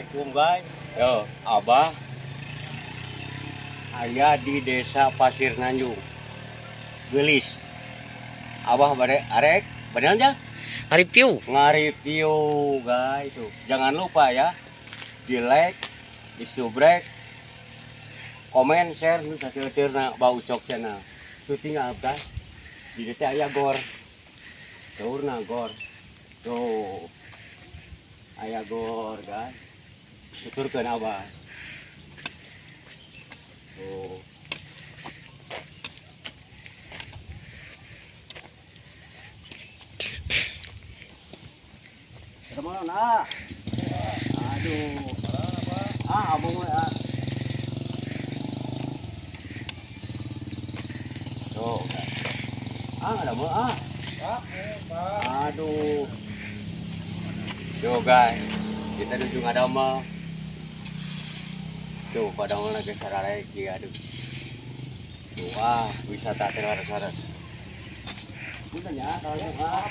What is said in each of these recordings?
Assalamualaikum guys. Yo, Abah aya di Desa Pasir Nanjung. Geulis. Abah bade arek, bener aja? Ngareview. Ngareview guys tuh. Jangan lupa ya di like, di subrek, komen, share, nu saseurna Bah Ucok channel. Tuh tinggal guys. Di dieu teh aya gor. Saurna gor. Tuh. Aya gor guys. Tuturkeun Abah. Tuh. Kemana ah? Aduh. Ah, abang ah. Tuh. Ah, ada mau ah. Aduh. Tuh guys, kita nuju ngadamel. Tuh, padahal lagi sarareki aduh. Tuh ah, wisata teh laras-laras. Punten ya, kalau ah.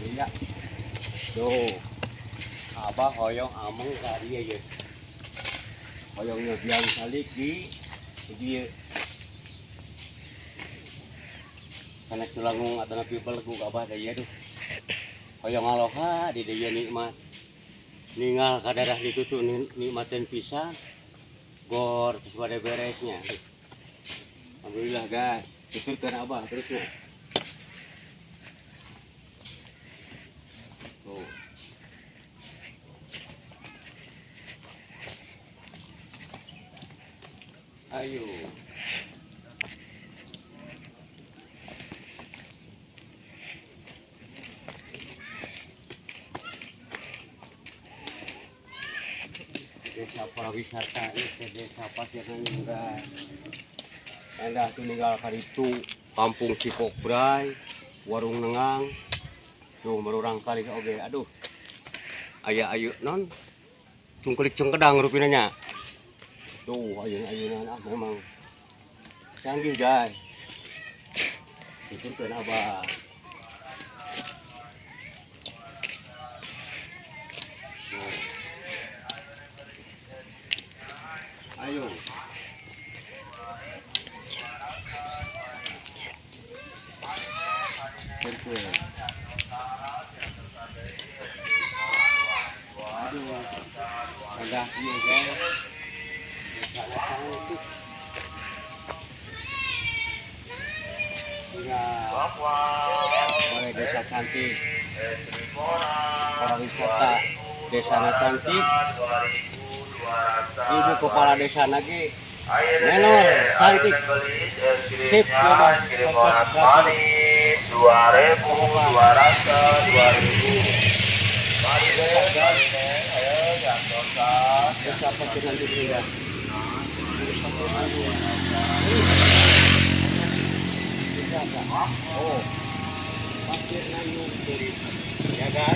Ini ya. Tuh. Abah hoyong ameng ka dieu ye. Hoyong nyobian salik di dieu. Karena sulangung atau napi belegu abah da ieu duh. Hoyong aloha di dieu nikmat. Ningal ka daerah ditutu nikmatin pisan. Gor terus bade beresnya. Alhamdulillah guys, tuturkeun abah terusnya. Tuh. Ayo. Desa pariwisata ini desa Pasir Nanjung guys. Endah tuh ninggal karitu Kampung Cipok Bray, Warung Nengang. Tuh merurang kali oge aduh. Aya ayu non cungkelik cungkedang rupina nya. Tuh ayun-ayunan ah memang canggih guys. Tuturkeun Abah. Tuh. Ayo. Aduh. Endah ieu guys. Oleh desa cantik, pariwisata desa cantik, ibu kepala desa lagi menor cantik, sip coba cocok 2.200 2.000. Desa Pasir Nanjung indah. Oh, Pasir Nanjung ya kan?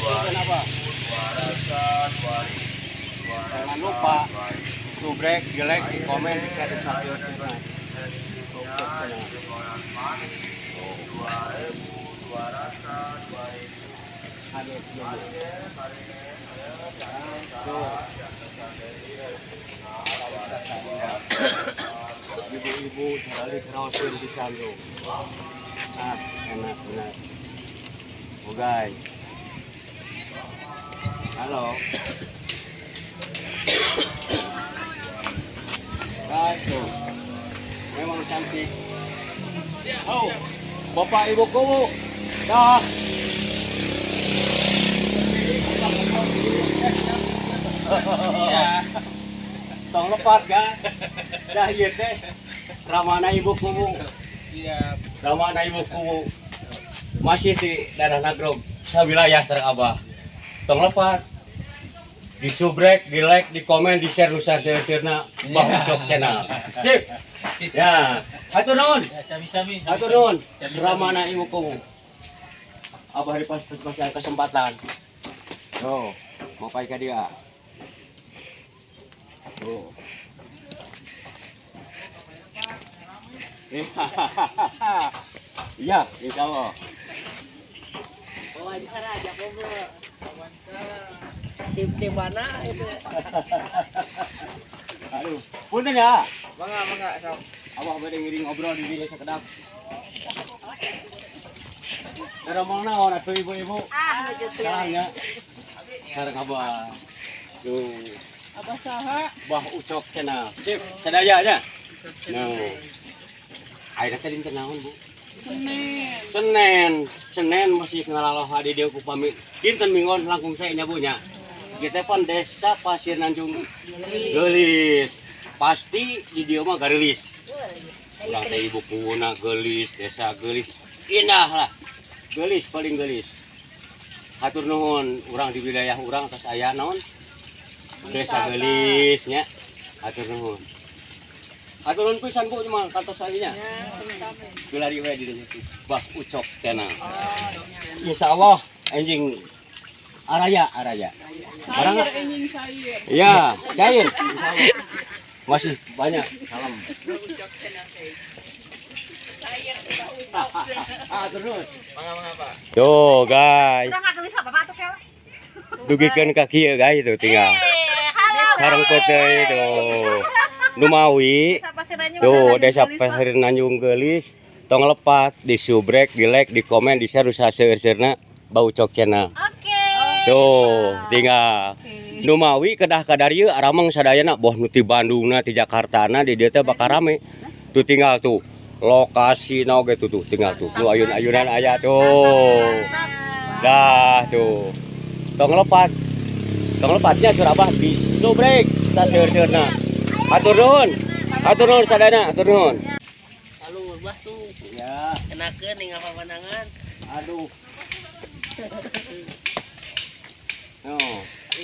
Kenapa? Jangan lupa subrek, di like, di komen, di share, di subscribe. Ibu-ibu sekali kerawasin di sandung. Ah, enak benar. Oh guys. Halo. Guys, tuh. Memang cantik. Oh, Bapak Ibu kubu. Dah. Iya. Tong lepat ga. Dah ieu teh. Ramana Ibu kubu. Iya. Ramana Ibu kubu. Masih di daerah Nagrog, sawilayah sareng Abah. Tong lepat. Di subrek, di like, di komen, di share, share, share, share-na Bah Ucok channel. Sip. Ya, hatur nuhun. Sami-sami. Hatur nuhun. Ramana Ibu kubu. Abah di pas-pas kesempatan. Tuh, mau pai ka dia. Tuh. Iya, insya Allah. Wawancara aja kok, wawancara. Tim-tim mana itu? Aduh, punten ya. Mangga, mangga, sok. Abah bade ngiring ngobrol di dieu sakedap. Daromong naon atuh ibu-ibu? Ah, nuju teh. Salam nya. Sareng abah. Tuh. Abah saha? Bah Ucok Channel. Sip, sadaya nya. No. Ayeuna teh dinten naon, Bu? Senin. Senin. Senin masih ngalaloha di dieu ku pamit. Dinten minggon langkung sae nya Bu nya. Kita pan desa Pasir Nanjung Geulis. Pasti di dieu mah gareulis. Urang teh ibu kuna geulis, desa geulis. Indah lah. Geulis paling geulis. Hatur nuhun urang di wilayah urang atas aya naon? Desa geulis nya. Hatur nuhun. Hatur nuhun pisan Bu mah kantos alinya. Bilari we di dieu. Bah Ucok Channel. Insyaallah anjing araya araya. Barang Cair anjing cair. Iya, cair. Masih banyak. Salam. Ah, terus. Mangga, mangga, Pak. Tuh, guys. Udah nggak gelis apa-apa tuh, Kel. Dugikeun ka kieu guys itu tinggal. Halo. Sareng peuteui itu. Numawi. Desa Pasir Nanjung. Tuh, desa Pasir Nanjung Geulis. Tong lepat di subrek, di like, di komen, di share usaha seueur-seurna Bah Ucok Channel. Oke. Tuh, tinggal. Numawi kedah kadarieu arameng sadayana boh nu ti Bandungna, ti Jakartana di dieu teh bakal rame. Tuh tinggal tuh lokasina oge tuh, tuh tinggal tuh. Nu ayun-ayunan aya tuh. Dah tuh. Tong lepat. Tong lepatnya surabah di subrek saseur-seurna. Hatur nuhun. Hatur nuhun sadayana, hatur nuhun. Halo, bah tuh. Iya. Enakeun ningal pemandangan. Aduh. No,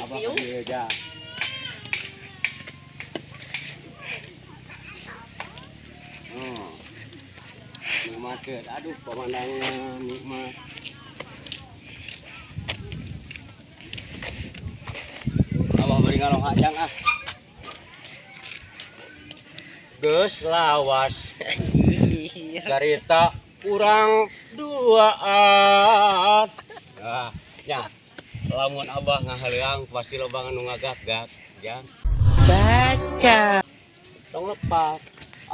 abah ka aja. No. Nikmat, aduh pemandangan nikmat. Abah bari ngaloha jang ah. Geus lawas. Carita kurang duaan. Ah, ya. Lamun abah ngahaleang pasti loba nu ngagak-gak, jang. Baca. Tong lepat.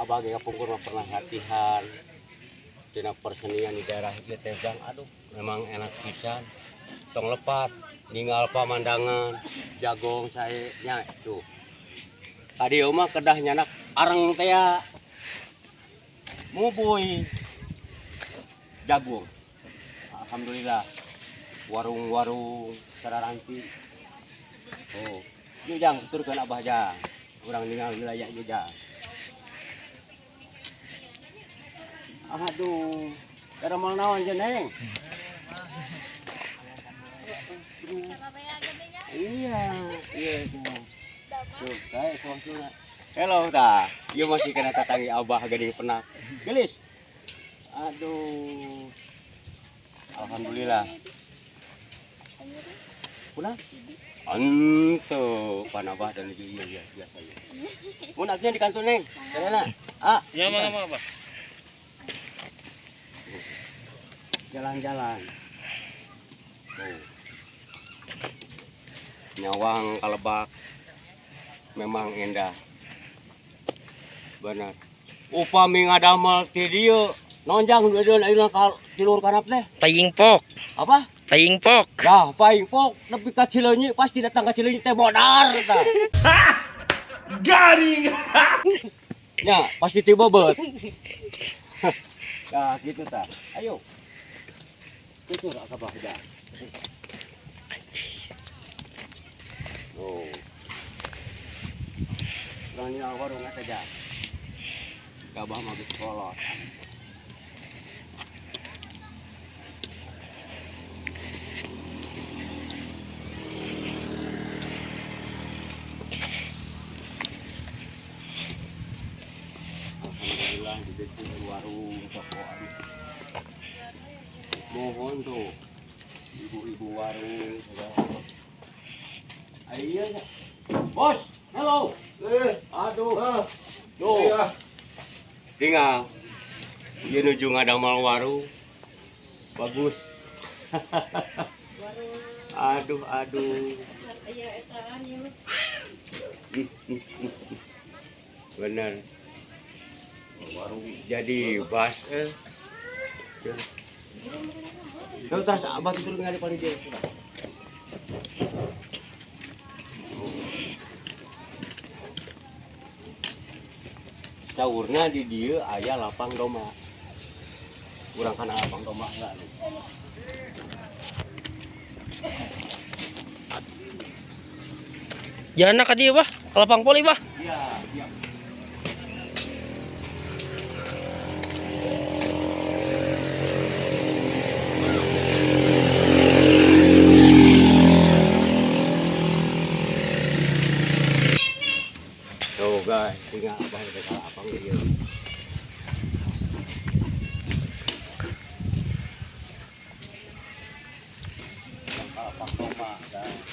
Abah ge kapungkur mah pernah latihan tina persenian di daerah ieu teh jang. Aduh, memang enak pisan. Tong lepat ninggal pamandangan jagong sae nya tuh. Tadi mah kedah nyanak areng teh ya. Mubuy jagung. Alhamdulillah. Warung-warung sararanti. Oh, ieu jang tuturkeun abah jang. Urang ningal wilayah ieu jang. Aduh, kada mau naon je neng? Iya, iya tuh. Tuh, kae suasana. Hello tah. Ieu masih kena tatangi abah geuning penak. Geulis. Aduh. Alhamdulillah. Pulang? Ente, pan abah dan iya iya biasa ya. Mun artinya di kantor neng. Karena ah, ya mangga mangga, Pak. Jalan-jalan. Oh. Nyawang kalebak memang indah. Benar. Upami ngadamel ti dieu, nonjang deudeun ayeuna ka tilur kanap teh. Paying pok. Apa? Paying pok. Dah, paying pok nepi ka Cileunyi pasti datang ka Cileunyi teh bodar tah. Garing. Ya, pasti tiba bobot. Nah, gitu tah. Ayo. Tutur akabah dah. Oh. Urang nyawa warung eta jang. Gabah mah geus kolot. Alhamdulillah di desa warung toko aduh. Mohon tuh ibu-ibu warung segala. Ayo bos, hello. Aduh. Tuh. Tinggal Ieu nuju ngadamal warung. Bagus. Aduh, aduh. Bener. Warung jadi bas Tuh terus abah turun ngali paling dia. Saurna di dieu aya lapang domba. Urang kana lapang domba enggak nih. Jalan ka dieu, Bah. Ka lapang poli, Bah. Iya, iya. Tuh guys, tinggal abah udah salah apang dia. Lapang domba, guys.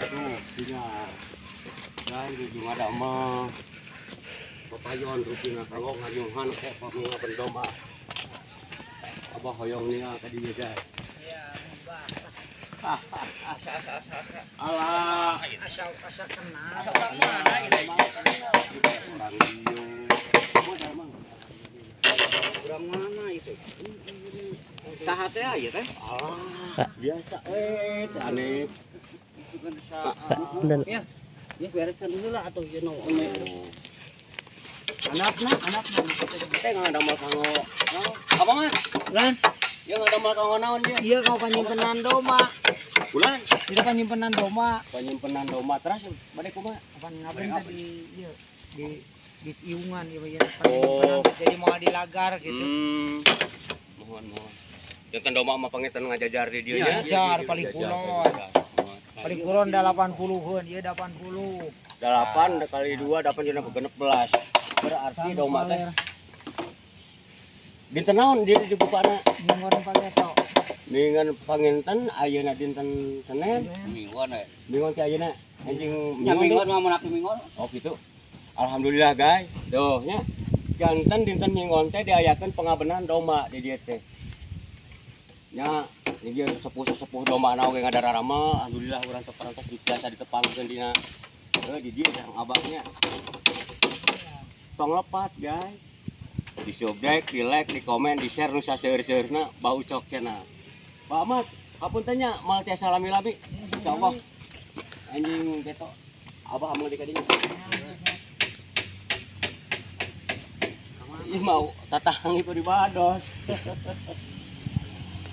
Tuh, tinggal. Guys, ujung ada mah. Papayon rupina kanggo nganyuhan kayak pamunga domba. Abah hoyong nia ka dieu guys. Iya, Bah. Alah, Asa asa kenal. asa orang mana ini? Orang dieu. Orang mana itu? Saha teh ieu teh? Alah, biasa teh aneh. Ya. Ya bereskan dulu lah atuh ieu nu. Anakna, anakna. Teh ngadamel kanggo apa mah? Lan, Ya ngadamel kanggo naon dia? iya kau panyimpenan doma. Bulan Tidak panyimpenan doma. penyimpenan domba terus bade kumaha? Apa ngapain tadi ieu di iungan ieu ya Oh. panyimpenan jadi mau dilagar gitu. Mohon mohon. Jantan domba mah pangitan ngajajar di dieu nya. Jajar paling kulon. Paling kulon da 80-eun, ieu 80. 8 kali 2 8 jadi 16. Berarti domba teh dinten naon dia dibukana? Minggon pageto. Minggon panginten ayeuna dinten Senin. Mingguan we. Minggon teh ayeuna anjing Nya minggon mingguan mah mun mingguan. Oh gitu. Alhamdulillah guys. Tuh nya. Janten dinten minggon teh diayakeun pengabenan domba di dieu teh. Nya ieu sepuh-sepuh domba na oge ngadararama, alhamdulillah urang teu parantos biasa ditepangkeun dina di dieu sareng abahnya. Tong lepat guys. Di subscribe, di like, di komen, di share nu saseur-seurna Bau Cok Channel. Pak Ahmad, hapunten nya moal tiasa lami-lami. Insyaallah. Anjing beto. Abah amung di kadinya. Ih mau tatang itu di bados.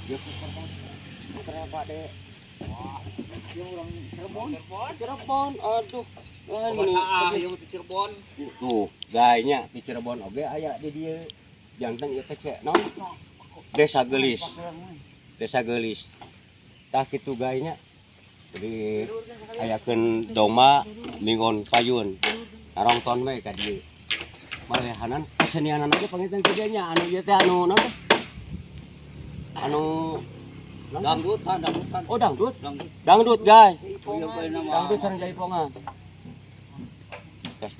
Ya kertas. Kenapa Dek? Wah, Ieu urang Cirebon. Cirebon, aduh. Saah ieu teh Cirebon. Tuh, gayanya di Cirebon oge aya di dieu. Janten ieu teh cek naon? Desa Gelis. Desa Gelis. Tah kitu gayanya. Jadi ayakeun domba minggon payun. Narongton we ka dieu. Malehanan kesenianan oge panginten ku dieu nya anu ieu teh anu naon teh? Anu Dangdutan, dangdutan. Oh, dangdut. Dangdut. Dangdut, guys. Ieu bae nama. Dangdut sareng jaipongan. Tes.